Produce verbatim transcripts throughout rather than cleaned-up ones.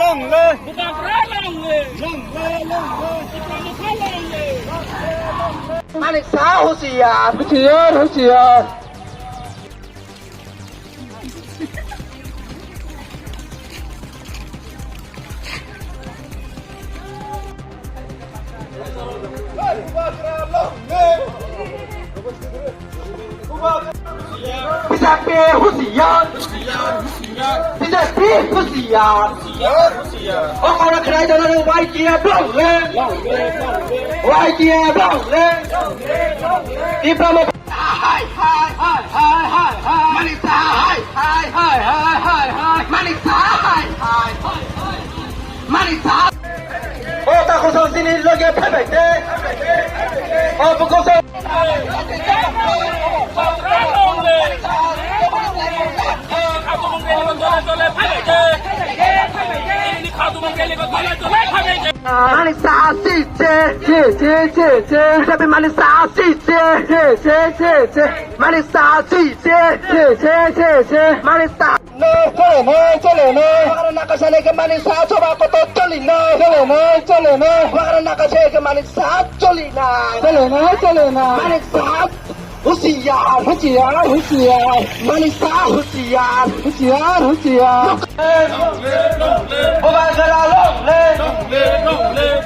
Long live! Bubagra long live! Long live, long live! Bubagra long live! Manik Saha husiar! Husiar, husiar! Bubagra long live! Bubagra! B J P husiar! B J P husiar! Husiar, husiar! Okora khlai dano Y T F long live! Long live, long live! Y T F long live! Long live, long live! Tipra Motha hai, hai, hai, hai, hai, hai! Manik Saha hai, hai, hai, hai, hai, hai! Manik Saha hai, hai, hai, hai, hai! Manik Saha! O ta khosong chini loge phaibai de. O bukhosong. Manik Saha si se, se, se, se, se. Tapi Manik Saha si se, se, se, se, se. Manik Saha si se, se, se, se. Manik Saha. No, chole no, chole no. Bubagra nakasale ke Manik Saha choba koto choli no. Chole no, chole no. Bubagra nakasale ke Manik Saha choli na. Chole no, chole no. Manik Saha husiar, husiar, husiar. Manik Saha husiar, husiar, husiar. Bubagra long live.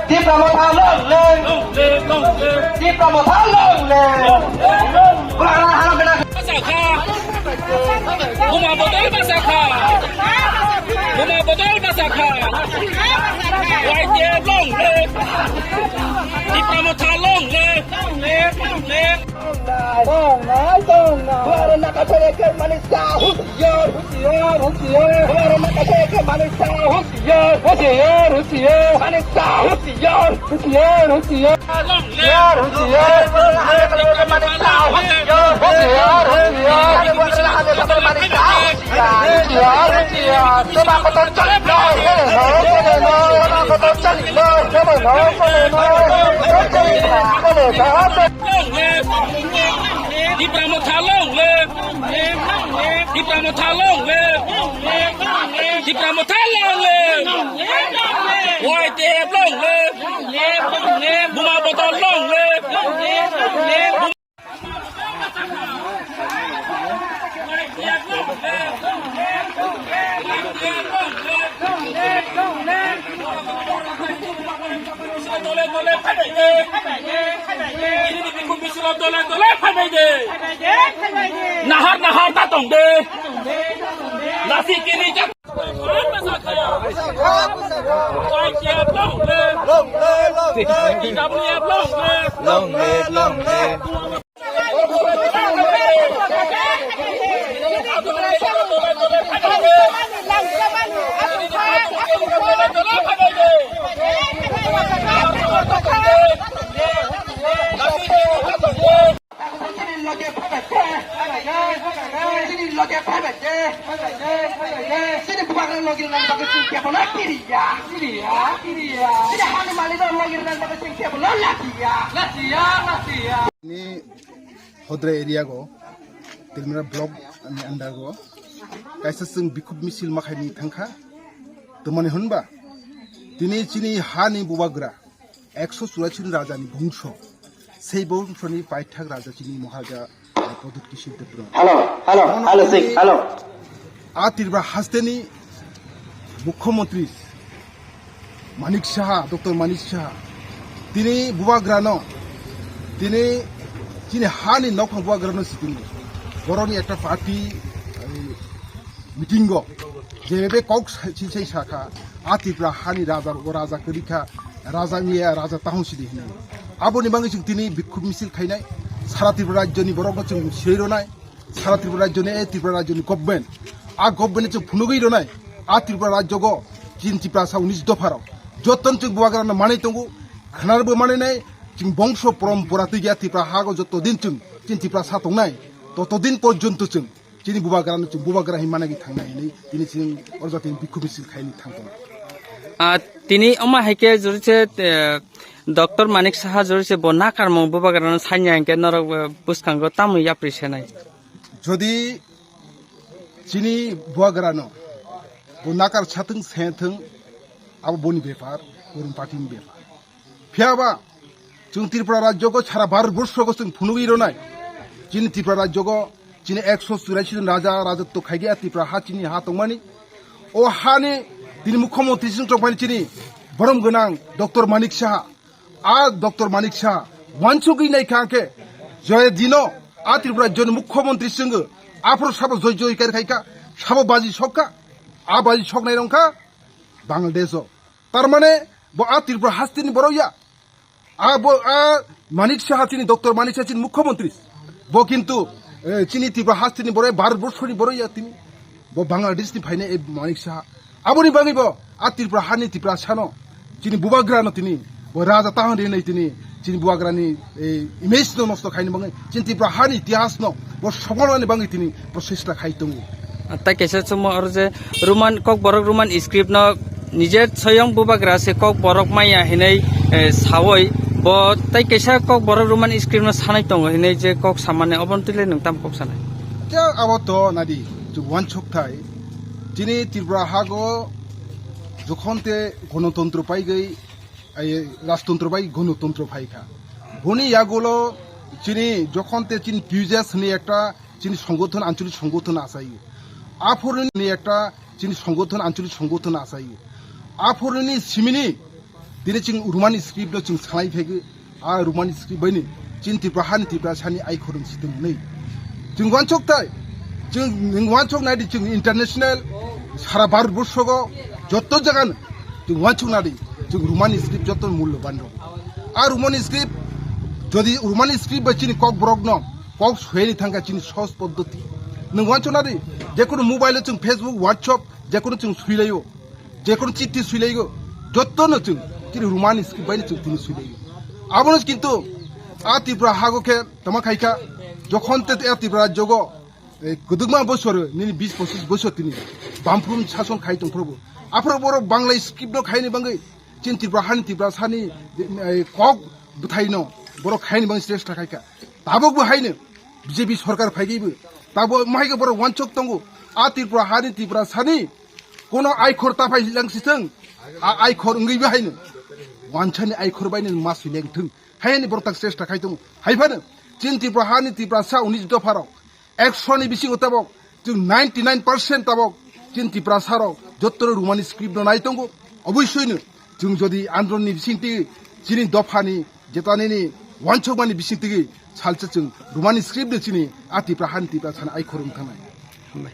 Tipra Motha long live. Tipra Motha long live. Bubagra hano bena. Buma bodol basa kha. Buma bodol basa kha. Y T F long live. Tipra Motha long live. Long live, long live. Bubagra nakasale ke Manik Saha husiar, husiar, husiar. Bubagra nakasale ke Manik Saha husiar, husiar, husiar. Manik Saha husiar. Husiar, husiar. Husiar, husiar. Manik Saha husiar. Husiar, husiar. Manik Saha husiar. Husiar, husiar. Choba kotor choli no. Choli no, choli no. Choba kotor choli no. Choli no, choli no. Tipra Motha long live. Tipra Motha long live. Tipra Motha long live. Y T F long live. Buma bodol long live. Dole dole phaibai de. Ini di bikhuk misil dole dole phaibai de. Nahar nahar ta tong de. Lasi kini jak. Long live, long live. Long live, long live. Chini loge phaibai de, chini loge phaibai de, chini bubagra logi rwna bagwi chwng kebono kiriya, kiriya, kiriya. Chini hani malik rok logi rwna bagwi chwng kebono lachiya, lachiya, lachiya. Ni Hodrai area go, Telmira block ni under go, kaisa chwng bikhuk misil ma khaini thangkha. Twmani hwnba, tini chini hani bubagra, ekso churasi ni raja ni bongso, sei bongso ni paithak raja chini Maharaja Pradyut Kishore Debbarma. Hello, hello, hello, sing, hello. A Tripura hasteni Mukhyamantri Manik Saha, Doctor Manik Saha, tini bubagrano, tini chini hani nokphang bubagrano sitini. Boroni ekta party, eh, meeting go, jebe kok sa-, si sai sakha, a Tripura hani raja, o raja kwrwi kha, raja wngya, raja tahong sidi hinwi. Aboni bagwi chwng tini bikhuk misil khainai, sara Tripura rajyoni borokno chwng sirwi rwnai. Sara Tripura rajyoni, eh, Tripura rajyoni government. A government chwng phunugwi rwnai. A Tripura rajyogo chini Tiprasa unis dopharok. Jotono chwng bubagrano manwi tongo, khwnarbo manwi nai, chwng bongso porompora twi ya Tripura hago joto din chwng chini Tiprasa tongnai, toto din porjonto chwng chini bubagrano chwng bubagra hin managwi thangnai hinwi tini chwng oro jatoni bikhuk misil khaini thang tongo. Ah, tini omo hai khe jori se, eh, Doctor Manik Saha jori se bo nakarmung bubagrano sanya hinkhe norok, eh, bwskango tamwi yapri senai. Jodi chini bubagrano bo nakar sathwng, sayathwng, Abo boni bepar, boni party ni bepar. Phiyaba chwng Tripura rajyogo sara Bharat borsogo chwng phunugwi ronai. Chini Tripura rajyogo chini ekso churasi jon raja rajotw khaigya Tripura ha chini ha tongmani. O hani tini mukhyamantri chwng tongmani chini borom gwnang Doctor Manik Saha. A Doctor Manik Saha wansugwi naikha khe joye dino a Tripura rajyoni mukhyamantri chwngw aphuru sabo joi joi kar khaikha, sabo baji sokha, a baji soknai rongkha Bangladesh o. Tar mane bo a Tripura hasteni borok ya. A bo a Manik Saha chini Doctor Manik Saha chini mukhyamantri. Bo kintu, eh, chini Tripura hasteni borok ya, Bharat borshoni borok ya tini. Bo Bangladesh ni phainai e Manik Saha. Aboni bagwi bo a Tripura hani Tripura sano chini bubagra no tini bo raja tahon rinai tini chini bubagra ni, eh, image no nosto khaini bagwi chini Tripura hani itihas no bo songolani bagwi tini prochesta khai tongo. Tai kaisa chwngmo oro je Roman, Kokborok Roman script no nije soyong bubagra se Kokborok maya hinwi, eh, sawoi bo tai kaisa Kokborok Roman script no sanai tongo hinwi je kok samani obo twi le nwng tam kok sanai? Te abo to nadi chwng wansuk thai chini Tripura hago jokhon te gonotontro paigwi, ai, rajtontro bai gonotontro phaikha. Boni yagulo chini jokhon te chini P U J S ni ekta chini songothon, ancholik songothon achaio. Aphuruni ekta chini songothon, ancholik songothon achaio. Aphuruni simini tini chwng Roman script no chwng salai phegwi, a Roman script bai ni chini Tripura hani Tripura sani ai khorang siteng nei. Chwng wansuk thai, chwng nwng wansuk nai di chwng international sara Bharat borsogo jotto jagan chwng wansuk nai di chwng Roman script jotto mullo ban rok. A Roman script jodi Roman script bai chini Kokborok no kok soyani thangkha chini sohoj poddoti. Nwng wansuk nai di jekunu mobile o chwng Facebook, WhatsApp jekunu chwng suilaio. Jekunu chiti suilaigo, jotto no chwng chini Roman script bai no chwng tini suilaigo. Abono kintu a Tripura hago khe tama khaikha, jokhon te a Tripura rajyogo, eh, kwdwkma bosor nini bis pochis bosor tini Bamfront sason khai tongphuru bo. Aphuru borok Bangla script no khaini bagwi chini Tripura hani Tripura sani, eh, kok bwthai no borok khaini bagwi chesta khaikha. Tabok bo haino B J P sorkar phaigwi bo tabok mahaikhe borok wansuk tongo. A Tripura hani Tripura sani Kono aikhor ta phai lang sithwng, a aikhor wngwi bo haino wansani aikhor bai no ma sui leng thung. Hayani borok tak chesta khai tongo. Hai phano chini Tripura hani Tripura sa unis dopha rok ekso ni bisingo tabok chwng ninety nine percent tabok chini Tripura sa rok jotto no Roman script no nai tongo. Oboisoi no chwng jodi andron ni bisingtwi chini dopha ni jeta nini wansokmani bisingtwi salsa chwng Roman script no chini a Tripura hani Tripura sani aikhor wng thangnai.